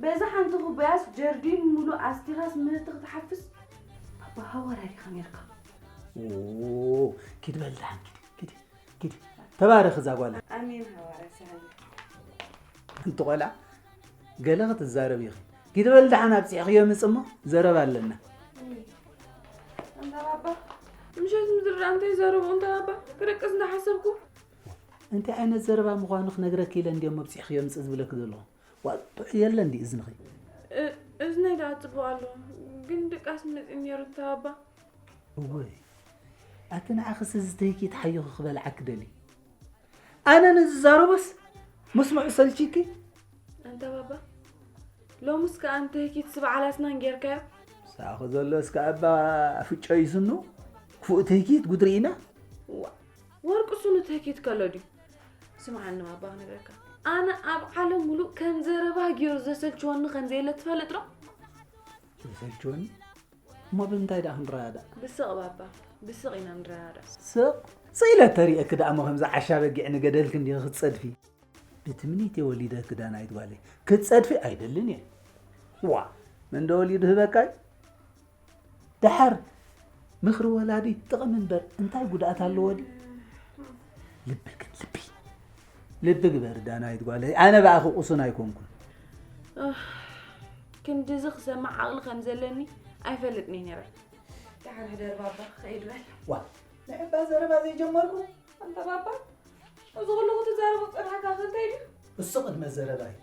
በዛ ሓንቲ ኩባያስ ጀርዲን ሙሉእ ኣስቲኻስ ምህርቲ ክትሓፍስ። ባባ ሃዋርያ ዲኻ ነርካ። ኦ፣ ኪድ በል ደሓን፣ ኪድ፣ ኪድ፣ ኪድ። ተባረኽ እዛ ጓል። ኣሜን ሃዋርያ ሰሃየ። እንቲ ቆልዓ ገለ ክትዛረብ ኢኺ። ኪድ በል ደሓን ኣብፂሕኽዮ ምፅ እሞ ዘረባ ኣለና። እንታ ባባ፣ ምሸት ምድሪ ደኣ እንታይ ዘረቡ እንታ ባባ፣ ክደቅስ እንዳሓሰብኩ። እንታይ ዓይነት ዘረባ ምዃኑ ክነግረኪ ኢለ እንድዮም ኣብፂሕኽዮ ምፅ ዝብለኪ ዘለኹ። ዋ፣ ጥዑይ የለ እንዲ እዝንኺ። እ-፣ እዝነይ ደኣ ጽቡቕ ኣሎ፣ ግን ድቃስ መጺኡ ነይሩ እንታ ባባ። እወይ፣ ኣቲ ንዓኽስ እዚ ተህኪት ሓይኹ ክበልዓኪ ደልዩ። ኣነ ንዝዛረቦስ ምስምዑ ሰልቺኪ። ኣንታ ባባ፣ ሎምስ ከኣ ንትህኪት ስብዓ ላስናን ጌርካዮ? ሳኺ ዘሎ እስከ ኣባ ፍጮ ይስኑ፣ ክፉእ ትህኪት ጉድ ርኢና። ዋ፣ ወርቂ ስኑ ትህኪት ከሎ ድዩ? ስምዓኒ ባባ ክነግረካ፣ ኣነ ኣብ ዓለም ሙሉእ ከም ዘረባ ገይሩ ዘሰልችወኒ ከም ዘየለ ትፈልጥ ዶ? ዘሰልችወኒ? እሞ ብምንታይ ደኣ ክንረዳዳእ? ብስቕ ባባ፣ ብስቕ ኢና ንረዳዳእ። ስቕ? ስቕ ኢለ ተሪኤኪ ደኣ እሞ ከምዚ ዓሻ በጊዕ ንገደልኪ እንዲኺ ክትጸድፊ? ብትምኒት እየ ወሊደኪ ዳናይት ጓለይ። ክትጸድፊ ኣይደልን እየ። ዋ፣ መን ዶ ወሊዱ ህበካ እዩ? ደሓር ምኽሪ ወላዲ ጥቕሚ እምበር እንታይ ጉድኣት ኣለዎ ድዩ? ልቢ ግን ልቢ። ልቢ ግበሪ ዳናይት ጓለይ። ኣነ ብኣኺ ቁሱን ኣይኮንኩን። ኣህ፣ ክንድዚ ክሰምዕ ዓቕሊ ከም ዘለኒ ኣይፈልጥን እየ ነይረ። ደሓን ሕደር ባባ፣ ክኸይድ በል። ዋ፣ ንሕባ ዘረባ ዘይጀመርኩ? ኣንታ ባባ፣ እዚ ኩሉ ክትዛረቦ ዝጸናሕካ ከ እንታይ ድዩ? እሱ ቅድመ ዘረባይ።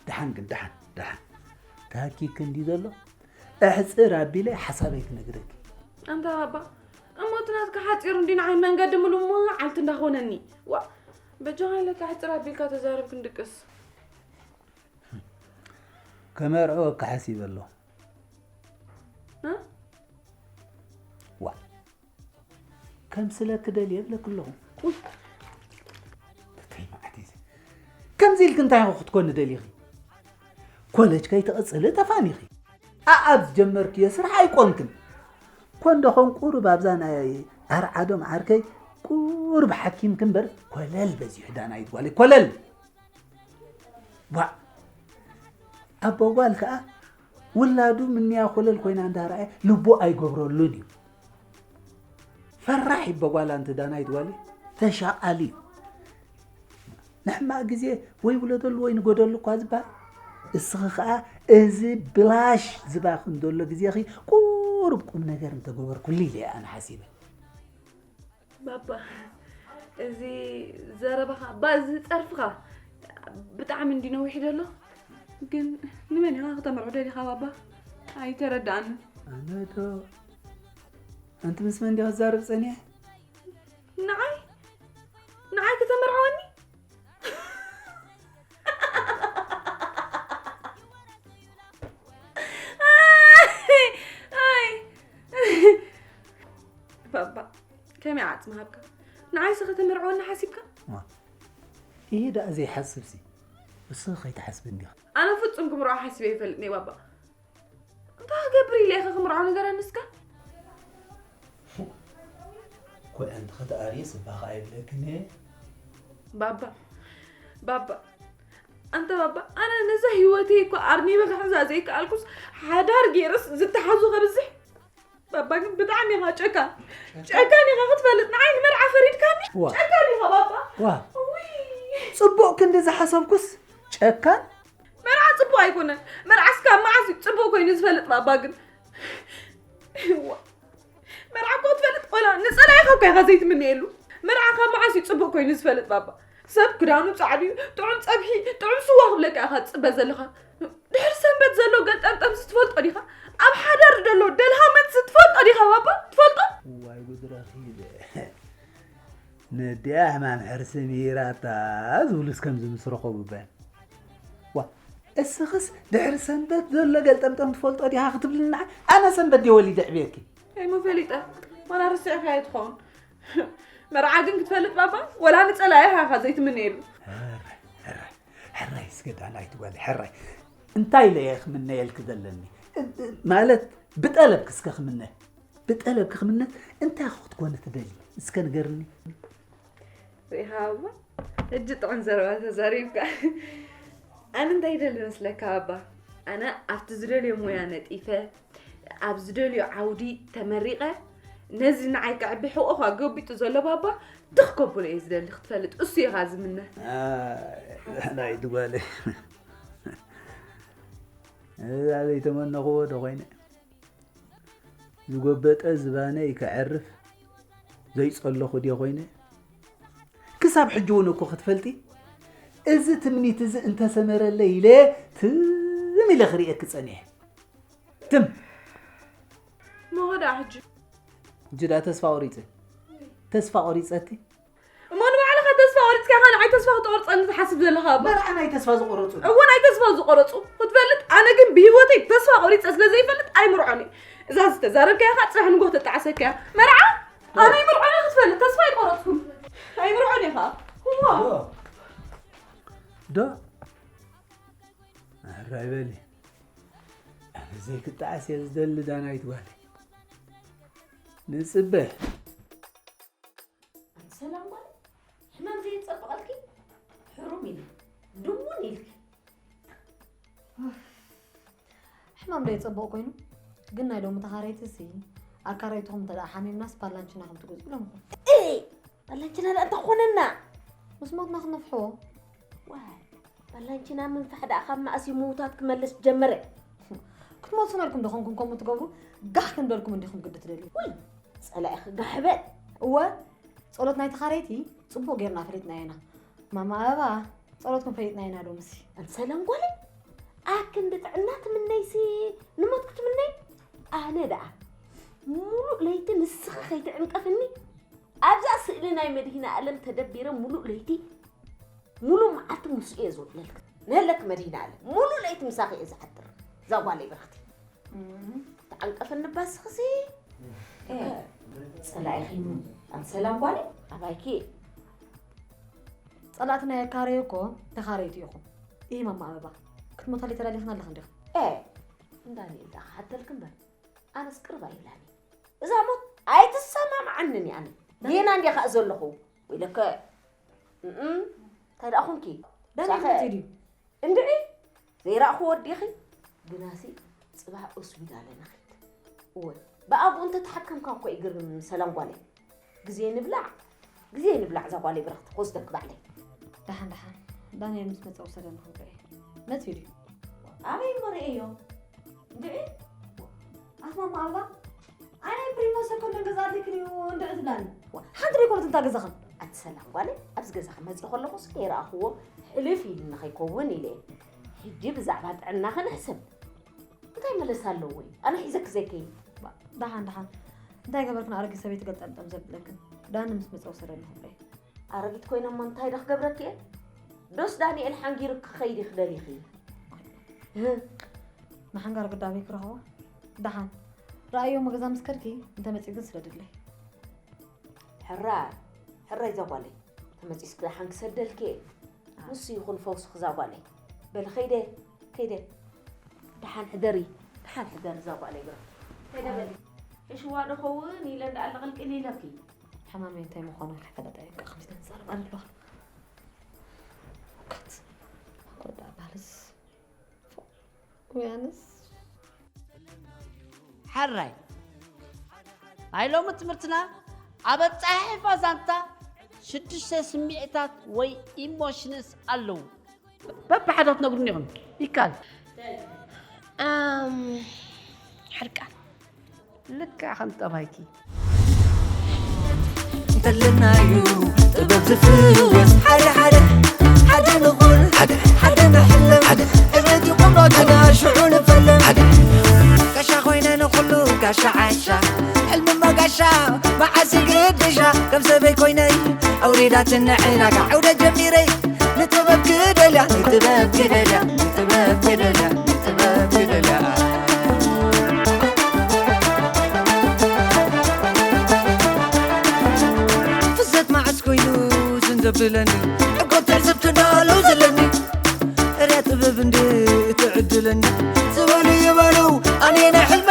ደሓን ግን፣ ደሓን፣ ደሓን። ተሃኪኪ እንዲ ዘሎ፣ ኣሕጽር ኣቢለ ሓሳበይ ክነግረኪ። ኣንታ ባባ፣ እሞ እቲ ናትካ ሓጺሩ እንዲ ንዓይ መንገዲ ምሉእ መዓልቲ እንዳኾነኒ። ዋ፣ በጃኻ ኢለካ ኣሕጽር ኣቢልካ ተዛረብ ክንድቅስ። ከመርዕወኪ ሓሲበ ኣለኹ። እ? ዋ፣ ከምስለኪ ደልየ እብለኪ ኣለኹ። ውይ፣ ተተይ መዓት እዩ። ከምዚ ኢልኪ እንታይ ኢኹ ክትኮኒ ደሊኺ? ኮለጅ ከይትቕጽሊ ተፋኒኺ። ኣኣብ ዝጀመርክዮ ስራሕ ኣይቆምክን። ኮን ደኾን ቁሩብ ኣብዛ ናይ ኣርዓዶም ዓርከይ ቁሩብ ሓኪምኪ እምበር ኮለል በዚሑ ዳናይት ጓለይ፣ ኮለል። ዋእ! ኣቦ ጓል ከኣ ውላዱ ምንያ ኮለል ኮይና እንዳረኣየ ልቡ ኣይገብረሉን እዩ። ፈራሕ ይቦ ጓል ኣንቲ ዳናይት ጓለይ ተሻቓሊ እዩ። ንሕማቕ ግዜ ወይ ውለደሉ ወይ ንገደሉ እኳ ዝበሃል። እስኺ ከኣ እዚ ብላሽ ዝባኽን ዘሎ ግዜኺ ቁሩብ ቁም ነገር እንተገበርኩሉ ኢለ እየ ኣነ ሓሲበ። ባባ፣ እዚ ዘረባኻ፣ ባ፣ እዚ ጸርፍኻ ብጣዕሚ እንዲ ነዊሑ ደሎ። ግን ንመን ኢኻ ክተመርዖ ደሊኻ ባባ? ኣይተረድኣንን። ኣነ ዶ? ኣንቲ ምስ መን ዲኻ ትዛረብ ጸኒሐ? ንዓይ? ንዓይ ከተመርዕወኒ? ኣይ! ባባ፣ ከመይ ዓጽሚ ሃብካ? ንዓይስ ከተመርዕወኒ ሓሲብካ? ዋ፣ ይሄ ደኣ ዘይሓስብሲ፣ ንስኺ ከይትሓስቢ እንዲኻ። ኣነ ፍጹም ክምርዖ ሓሲበ ኣይፈልጥን እየ ባባ። እንታይ ክገብር ኢለ ኢኻ ክምርዖ ንገረኒ እስከ? ኮይ ኣንቲ ከተኣርየ ስባኻ ኣይብለክን እየ። ባባ፣ ባባ፣ ኣንተ ባባ፣ ኣነ ነዛ ህይወተይ እኮ ኣርኒበ ክሕዛ ዘይከኣልኩስ ሓዳር ገይረስ ዝተሓዙ ከብዝሕ። ባባ ግን ብጣዕሚ ኢኻ ጨካን። ጨካን ኢኻ ክትፈልጥ፣ ንዓይ ንመርዓ ፈሪድካኒ? ዋ። ጨካን ኢኻ ባባ። ዋ። ውይ። ጽቡቕ ክንዲ ዝሓሰብኩስ ጨካን? መርዓ ጽቡቕ ኣይኮነን። መርዓስ ካብ መዓስ እዩ ጽቡቕ ኮይኑ ዝፈልጥ ባባ ግን? ዋ። መርዓ እኮ ትፈልጥ ቆላ ንጸላኢኻ እኮ ኢኻ ዘይትምነየሉ። መርዓ ካብ መዓስ እዩ ጽቡቕ ኮይኑ ዝፈልጥ ባባ? ሰብ ክዳኑ ጻዕዱ እዩ፣ ጥዑም ጸብሒ፣ ጥዑም ስዋ ክብለካ ኢኻ ትጽበ ዘለኻ። ድሕሪ ሰንበት ዘሎ ገልጠምጠም ዝትፈልጦ ዲኻ? ኣብ ሓዳር ዘሎ ደልሃመት ዝትፈልጦ ዲኻ ባባ? ትፈልጦ? ዋይ ጉድ ረኺበ። ነዲኣ ሕማም ሕርሲ ምሂራታ ዝብሉስ ከምዚ ምስ ረኸቡ በል። ዋ፣ እስኽስ ድሕሪ ሰንበት ዘሎ ገልጠምጠም ትፈልጦ ዲኻ ክትብልኒ ንዓ? ኣነ ሰንበት ድየ ወሊደ ዕብየኪ? ከይሞ ፈሊጠ፣ ዋላ ረሲዕካዮ ትኸውን። መርዓ ግን ክትፈልጥ ባባ፣ ወላ ንጸላኢኻ ኢኻ ዘይትምነየሉ። ሕራይ፣ ሕራይ፣ ሕራይ እስከ ዳናይት ጓለይ፣ ሕራይ። እንታይ ኢለ እየ ክምነየልኪ ዘለኒ? ማለት ብጠለብኪ እስከ ክምነ። ብጠለብኪ ክምነት እንታይ ኢኺ ክትኮኒ ትደልዪ? እስከ ንገርኒ። ርኢኻ ኣባ፣ ሕጂ ጥዑም ዘረባ ተዛሪብካ። ኣነ እንታይ ይደሊ መስለካ ኣባ? ኣነ ኣብቲ ዝደልዮ ሞያ ነጢፈ፣ ኣብ ዝደልዮ ዓውዲ ተመሪቐ፣ ነዚ ንዓይ ከዕቢ ሕቖ ገቢጡ ዘሎ ባባ ትኽ ከብሎ እየ ዝደሊ ክትፈልጥ። እሱ ኢኻ ዝምነ። ኣይ፣ ናይ ድጓለይ። እዛ ዘይተመነኽዎ ዶ ኮይነ? ዝጎበጠ ዝባነይ ከዕርፍ ዘይጸለኹ ድየ ኮይነ? ክሳብ ሕጂ እውን እኮ ክትፈልጢ፣ እዚ ትምኒት እዚ እንተሰመረለይ ኢለ ትም ኢለ ክርእየኪ ጸኒሐ። ትም! እሞ ደኣ ሕጂ? ሕጂ ደኣ ተስፋ ቆሪጸ። ተስፋ ቆሪጸቲ? እሞ ንባዕልኻ ተስፋ ቆሪጽካ ኢኻ ንዓይ ተስፋ ክተቆርጸኒ ትሓስብ ዘለኻ ኣባ? መርዓ ናይ ተስፋ ዝቆረጹ። እወ ናይ ተስፋ ዝቆረጹ። ክትፈልጥ ኣነ ግን ብህይወተይ ተስፋ ቆሪጸ ስለ ዘይፈልጥ ኣይምርዖን እየ። እዛ ዝተዛረብካያ ኸኣ ጽባሕ ንግሆ ተጣዕሰካ እያ። መርዓ ኣነ ኣይምርዖን እየ ክትፈልጥ ተስፋ ኣይቆረጽኩን። ኣይምርዖን እየ ኸኣ። እዋ። ዶ? ዶ? ኣሕራይ በሊ። ኣነ ዘይክጣዓስ እየ ዝደሊ ዳናይት ጓለይ። ንጽበ። ኣንቲ ሰላም ጓለይ፣ ሕማም ዘየጸብቐልኪ? ሕሩም ኢለ፣ ድውን ኢልኪ። ሕማም ዶ የጸብቕ ኮይኑ? ግን ናይ ሎሚ ተኻረይትሲ፣ ኣካረይትኹም እንተ ደኣ ሓሚምናስ ፓላንችና ከም ትገዝኡ ኢሎምኹም። እይ! ፓላንችና ደኣ እንታይ ኮነና? ምስ ሞትና ክንነፍሕዎ። ዋይ፣ ፓላንችና ምንፋሕ ደኣ ካብ መኣስ እዩ ምውታት ክመልስ ጀመረ? ክትሞቱ ነልኩም ዶ ኾንኩም ከምኡ ትገብሩ? ጋሕ ክንደልኩም እንዲኹም ግዲ ትደልዩ። ውይ፣ ጸላኢኺ ጋሕ በል። እወ፣ ጸሎት ናይ ተኻረይቲ ጽቡቕ ጌርና ፈሊጥናዮ ኢና። ማማ ኣበባ፣ ጸሎትኩም ፈሊጥናዮ ኢና ሎምሲ። ኣንቲ ሰላም ጓለይ፣ ኣክንዲ ጥዕና ትምነይሲ ንሞት ክትምነይ? ኣነ ደኣ ሙሉእ ለይቲ ንስኺ ከይትዕንቀፍኒ ኣብዛ ስእሊ ናይ መድሂነ ኣለም ተደቢረ ሙሉእ ለይቲ ሙሉእ መዓልቲ ምስኡ እየ ዝውዕለልክ። ንህለክ መድሂነ ኣለም ሙሉእ ለይቲ ምሳኺ እየ ዝሓድር። እዛ ጓለይ ብርኽቲ። እም። ተዓንቀፍኒ ባስኽሲ። እ፣ ጸላኢኺ ኣንቲ ሰላም ጓለይ ኣባይኪ። ጸላእቲ ናይ ኣካረዩ እኮ ተኻረይቲ ኢኹም። ኢሂ ማማ ኣበባ፣ ክትሞታለይ ተዳሊኽና ኣለኽ እንዲኹም። እ፣ እንዳ ዳንኤል ደኣ ክሓተልክ እምበር፣ ኣነስ ቅርብ ኣይብላን እየ። እዛ ሞት ኣይትሰማምዓንን እየ ኣነ። ጌና እንድየ ከኣ ዘለኹ። ወይለከ። እም፣ እንታይ ደኣ ኾንኪ? ዳንኤል ሳኸ መጺኡ ድዩ? እንድዒ፣ ዘይረኣኹ ወዲኺ፣ ግናሲ ጽባሕ ኦስፒዳለ ንኺድ። እወ፣ ብኣቡኡ እንተተሓከምካ እኮ ይግርም ሰላም ጓለይ። ግዜ ንብላዕ፣ ግዜ ንብላዕ እዛ ጓለይ ብረኽቲ ክወስደኪ ባዕለይ። ደሓን፣ ደሓን። ዳንኤል ምስ መጸ ውሰደኒ ክንሪኦ። መጺኡ ድዩ? ኣበይ እሞ ርእየዮ? እንድዒ፣ ኣስማማ ኣበባ፣ ኣነ ፕሪሞ ሰኮንዶ ገዛእልክን እዩ እንድዒ ትብላኒ። ሓንቲ ደይኮነት እንታ ገዛኽን? ኣቲ ሰላም ጓለይ፣ ኣብዚ ገዛኺ መጺእ ከለኹስ ከይረኣኽዎ ሕልፍ ኢሉኒ ከይከውን ኢለ እየ። ሕጂ ብዛዕባ ጥዕናኺ ንሕሰብ። እንታይ መለሳ ኣለዎ እዩ? ኣነ ሒዘኪ ዘይከይድ። ባ-፣ ደሓን፣ ደሓን። እንታይ ገበርክን ኣረጊት ሰበይቲ ገልጠምጠም ዘብለክን? ዳኒ ምስ መጸ ውሰደኒ ክብሎ እዩ። ኣረጊት ኮይነ እሞ እንታይ ዶ ክገብረኪ እየ? ዶስ ዳንኤል ሓንጊሩኪ ክኸይድ እዩ ክደሊኺ? እ? ንሓንጋር ግዳበይ ክረኽቦ? ደሓን። ረኣዮ እሞ ገዛ ምስ ከድኪ፣ እንተ መጺኡ ግን ስደድለይ። ሕራይ፣ ሕራይ እዛ ጓለይ። ተመጺስኪ ደሓን ክሰደልኪ እየ። ንሱ ይኹን ፈውስኺ እዛ ጓለይ። በሊ ከይደ፣ ከይደ። ደሓን ሕደሪ፣ ደሓን ሕደሪ እዛ ጓለይ ብራ። ከይደ በሊ። እሽዋ ዶ ኸውን ኢለ እንዳኣለ ቅልቅል ኢለኪ። ሕማመይ እንታይ ምዃኑ ከይፈለጠ እየ ከምዚ ተንዛረብ ኣለዋ። ኮት፣ ኮዳ ባልስ። ፎ፣ ወያንስ። ሕራይ። ናይ ሎሚ ትምህርትና ኣብ ኣጸሓሕፋ ዛንታ ሽዱሽተ ስምዒታት ወይ ኢሞሽንስ ኣለዉ። በብሓደ ክትነግሩኒ ኢኹም። ይከኣል። ኣም፣ ሕርቃን። ልክዕ ከም ጠባይኪ። እንተለናዩ ጥበብ ዝፍወስ ሓደ ሓደ፣ ሓደ ንኹን፣ ሓደ፣ ሓደ ንሕለም፣ ሓደ ዕብየት ይቑም ዶ ግና ሽዑ ንፈለም። ሓደ ጋሻ ኮይነ ንኹሉ ጋሻ ዓሻ፣ ሕልምማ ጋሻ መዓስ ይግድሻ። ከም ሰበይ ኮይነይ ኣውሪዳትኒ ዕላጋ፣ ዓውደ ጀሚረይ ንጥበብ ክደልያ፣ ንጥበብ ክደልያ፣ ንጥበብ ክደልያ፣ ንጥበብ ክደልያ። ፍዘት መዓስ ኮይኑ ዝን ዘብለኒ፣ ሕቆ ትዕዝብቲ ዶ ኣለዉ ዘለኒ? እርያ ጥበብ እንዴ ትዕድለኒ፣ ዝበሉ ይበሉ ኣነ ናይ ሕልሚ